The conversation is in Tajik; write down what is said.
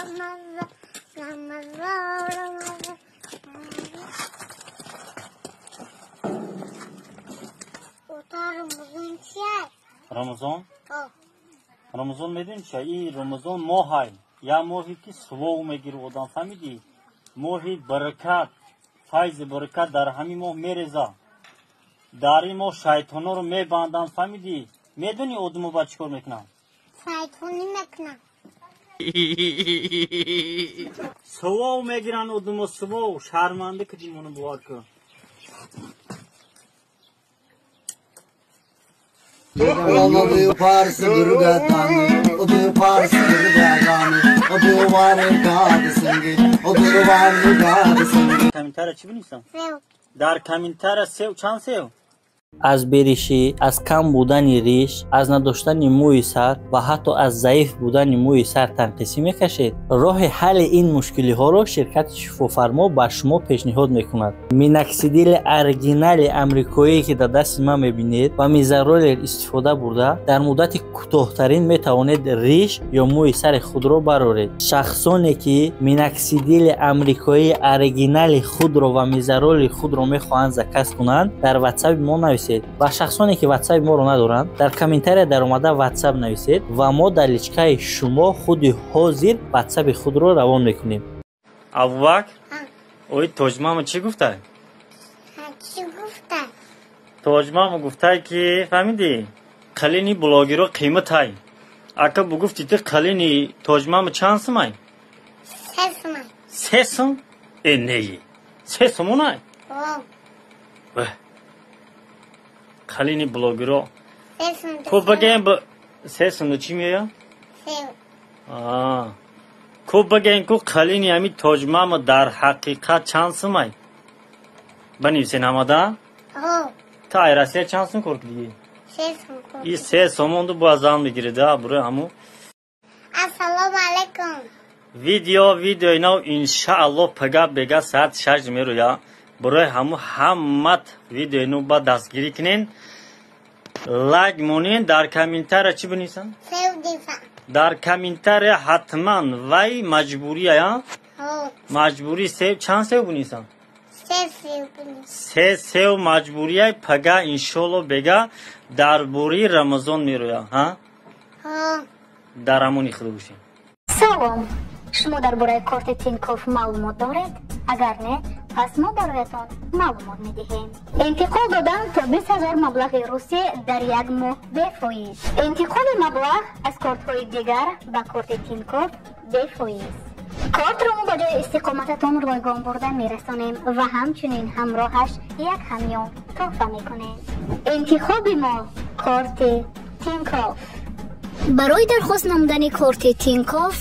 Рамазон, Рамазон. Ота, Рамазон чия? Рамазон? Рамазон медонӣ чия? И Рамазон моҳай. Як моҳе ки савоб мегирӣ одам, фаҳмидӣ? Моҳи баракат, файзи баракат дар ҳамин моҳ мереза. Дар ин моҳ шайтонҳоро мебанданд, фаҳмидӣ? Медонӣ одамо ба чӣ кор мекунанд? Шайтонӣ мекунанд. Савоб мегиранд одамо, савоб. Шарманда кардим оно, бовар кун. Фарс гургатан, фарс гургатан, Комментария чӣ бинисам? Дар комментария сев чанд сев? Аз беришӣ, аз кам будани риш, аз надоштани мӯи сар ва ҳатто аз заиф будани мӯи сар танқисӣ мекашед? Роҳи ҳалли ин мушкилиҳоро ширкати Шифофармо ба шумо пешниҳод мекунад. Миноксидили оригинали амрикоие, ки дар дасти ман мебинед, ва мезороллер истифода бурда, дар муддати кӯтоҳтарин метавонед риш ё мӯи сари худро бароред. Шахсоне, ки миноксидили амрикоии оригинали худро ва мезороллери худро мехоҳанд заказ кунанд, дар ватсаби мо нависед ва шахсоне, ки ватсаби моро надоранд, дар комментария даромада ватсап нависед ва мо дар личкаи шумо худи ҳозир ватсаби худро равон мекунем. Абубакр, ои Тоҷмама чӣ гуфтай? Чӣ гуфтай? Тоҷмама гуфтай, ки фаҳмидӣ, қалини блогеро қиматай. Ака, бугуфти ту қалини Тоҷмама чанд сумай? Се сумай. Се сум? Э, не, се сумонай? Қалини блогеро ку багем, се сумда чӣ меояд? Ку багем, ку қалини ҳами Тоҷмама дар ҳақиқат чанд сумай? Банивисен ҳамада. Ту ай Россия чанд сум кор кардӣ? И се сомонду бояд зан мегирида бурои ҳаму. Ассалому алайкум. Видеои нав иншаалло пага бега соати 6 мероя. Барои ҳаму ҳамат видеои нав ба дастгирӣ кунен, лайк монен, дар комментария чӣ бинисам? Дар комментария ҳатман вай маҷбурия, маҷбурӣ сев чанд сев бинисам? Се сев маҷбурия. Пага иншоалло бега дар бораи Рамазон мероя. Дар амони худо бошем. Салом, шумо дар бораи корти Тинькофф маълумот доред? Агар не, пас мо бароятон маълумот медиҳем. Интиқол додан то 20 000 маблағи русӣ дар як моҳ бефоиз. Интиқоли маблағ аз кортҳои дигар ба корти Тинькофф бефоиз. Кортро мо ба ҷои истиқомататон ройгон бурда мерасонем ва ҳамчунин ҳамроҳаш як ҳамён тӯҳфа мекунем. Интихоби мо корти Тинькофф. Барои дархост намудани корти Тинькофф